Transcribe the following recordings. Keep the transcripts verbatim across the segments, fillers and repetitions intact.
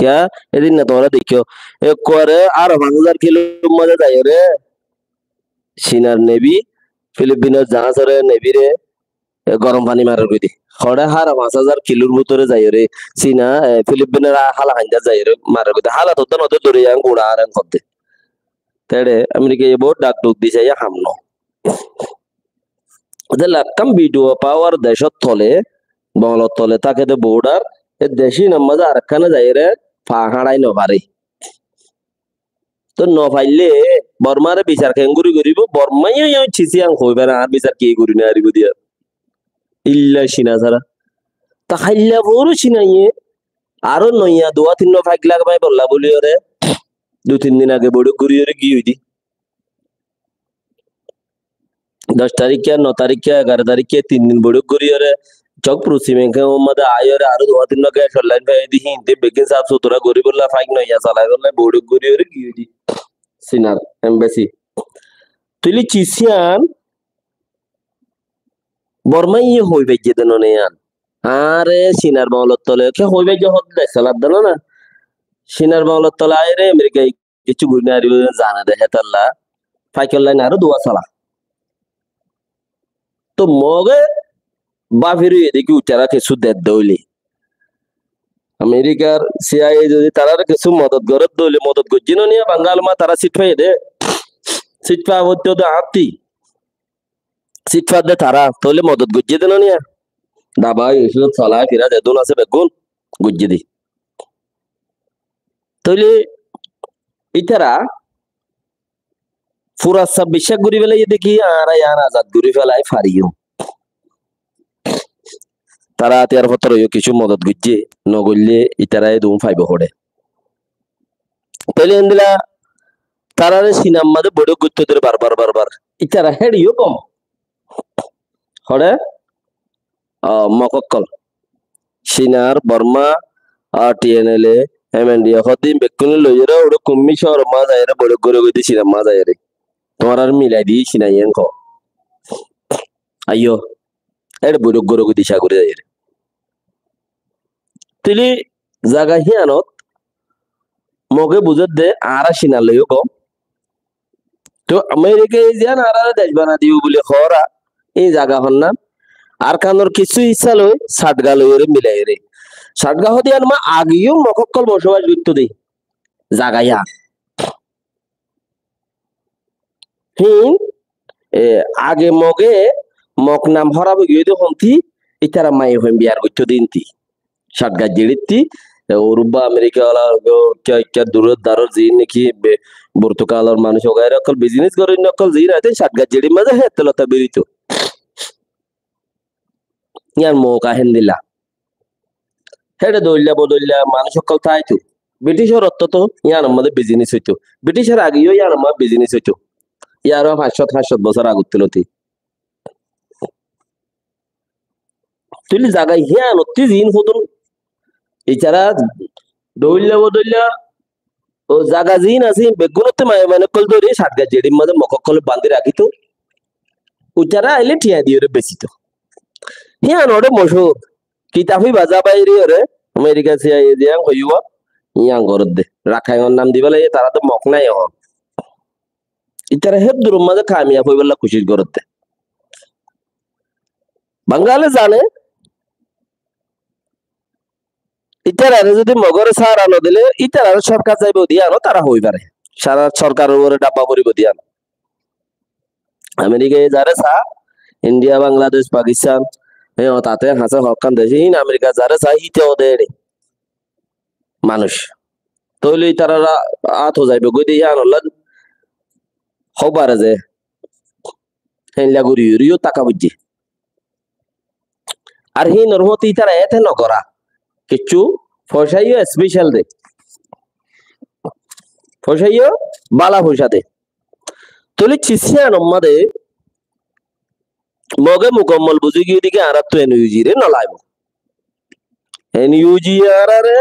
Kiyá, edin na tuáñra deikkó. Ekkuare aró fañs házar kilor mazé zaiyóre Sinar nevi, Filipinor zahásoré, nevire, e, gorom faní marer goidé. Hoçé aró fañs házar kilor bútore zaiyóre Sina, e, Filipinor a-, hála haindát zaiyóre marer goidé. Hála tottá nodé dóri yián guñça añáre hoddé. Tóile Amerikaye bóut dhak dhuk di saiyé ham no. Ze lakkán biduwa pawar decór tole, bongolor tole táke de bordar, e dec ín or mazé arekkáne zaiyóre fa háñçai nofaré. Tóu nofaillé Bormáre bisar keéngori goríbou? Bormáye yó cis yián hoi fare, añár bisar ki gorí nofaribóu diya. Illa Sina sára. Tóu háilla foóru Sinaye aró noiya duwá tinnúa faik lagabaibolla bóliyoré dui tin din age boiçók goríyoré giyói dé. Doc tarikká, no tarikká, egaró tarikká tin din boiçók goríyoré cók furusi meké ummade aiyóre aró duwá tinnúa gésor lain faiyé dé, híin dé beggín saf sutura goríbolla, faik noiya salaibolla boiçók goríyoré giyói dé Sinar embesi. Tóile cis yián Bormáye hoi faijjé de no ne yián. Añáre Sinar bongolor tole ke hoi faijjé hoddé dec saladde no na. Sinar bongolor tole aiyóre Amerikaye kessú gorí nofaribóu zane de hétolla. Faikor lain aró duwá sala. Tóu Moge báfir óiye dé ki uitará kessú dedde óile. Amerikar C I A zodi taráre kessú modot gorédde óile, modot goijjé no niya, Bangal ma tará sit faiyé dé. Sit fa foittó de añátti. Sit fadde tará, tóile modot goijjé de no niya. Dabai, ocúd, solai, fira zedún asé beggún goijjé de. Tóile ítara furassa biccác gorí felaiyé dé ki añára yián azad gorí felai fariyum. Tará átiyar fottor óiyo kessú modot goijjé, no goillé ítara edún faibou hoçé. Tóile endilla taráre Sinar mazé boiçók goittó dé barbar, barbar. Ítara héçe yó gom. Hoçé? O, Mog ókkol. Sinar, Borma, ar T N L A, M N D A, hoddé bekkúne loiyóre uçé Kunming cóor mazé zaiyóre boiçók gorí goi dé Sinar mazé zaiyóre. Tuáñrare milai di Sina yián hoó. Aiyó, éçe boiçók gorí goi dé cá gorí zaiyóre. Tóile zaga híyanot Moge buzédde añára Sinar loi yó gom. Tóu Amerikaye ziyán añáráre dec banai dibou buli hoór, íin zaga honnán? Arkanor kissú hissá loi Satga loiyóre milaiyóre. Satga hoóde yián ma age yó Mog ókkol bosobac goittó dé zaga yián. Híin, e, age Moge, Mog nam hóraf ói giyói dé hontí, ítara maiyafuain biyar goittó dé íntí. Satga zeçíttí, e, Urubba, Amerika ola, o, kiyá, kiyá duror daror ziín niki be-, Burtugalor manúic ogaira ókkol bizines goróinna ókkol ziín aité Satga zeçír mazé héttelota berito. Yián mouka héndilla. Héçe doilla bodoilla manúic ókkol táito. Briticor ottót yíanor mazé bizinis óito. Briticor age yó yíanor mazé bizinis óito. Yían fañs cót, fañs cót bosór agottú lóti. Tóile zaga yíanottú ziín hodún. Itará doilla bodoilla ó zaga ziín asé, beggúnottú maiyafuain ókkol dóri Satga zeçír mazé Mog ókkole bandí rakíto. Uitará ailé thiañ diyóre besíto. Hían óre mochúr. Kitab íba zá bairiyóre, Amerika C I A ziyán hoiyúa, yían gorédde. Rakhainor nam dibálla, tará to Mog nái ehón. Itará héddur mazé kamiyab óibálla kucíc gorédde. Bangale zane, itarare zodi Mogore sára nodile, itarare sorkar zaibo de yíano tara hoi fare. Sára sorkaror uore dhabba foribo de yíano. Amerikaye zare sa, India, Bangladec, Pakistan, e, o tate hañsé hokkán dece, hín Amerika zare sa, híte o de ere manúic. Tóile itarar át zaibo goi de yíanolla hobare ze. Héndilla gori gori yó táka foijje. Ar híinor fúañti ítara eéte nogorá. Kessú foicá yó especial de. Foicá yó bála foicá de. Tóile cis yíanor mazé Moge mukammol buzí giyé de ki añáráttu N U G re nolaibo. N U G añáráre,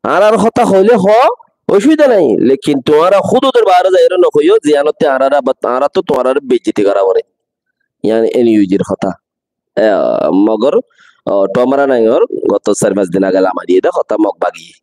añárár hotá hoilé hoó, ocubida nái. Lekin tuáñra húdudor baáre zaiyóre nohoiyó, ziyánotte añáráre abar, añáráttu tuáñráre beizzoti gorá foré. Yían N U G r hotá. E, Mogor, o, Tomara nangor, goto sair fañs din age lama diyé de hotá Mog bagiyé.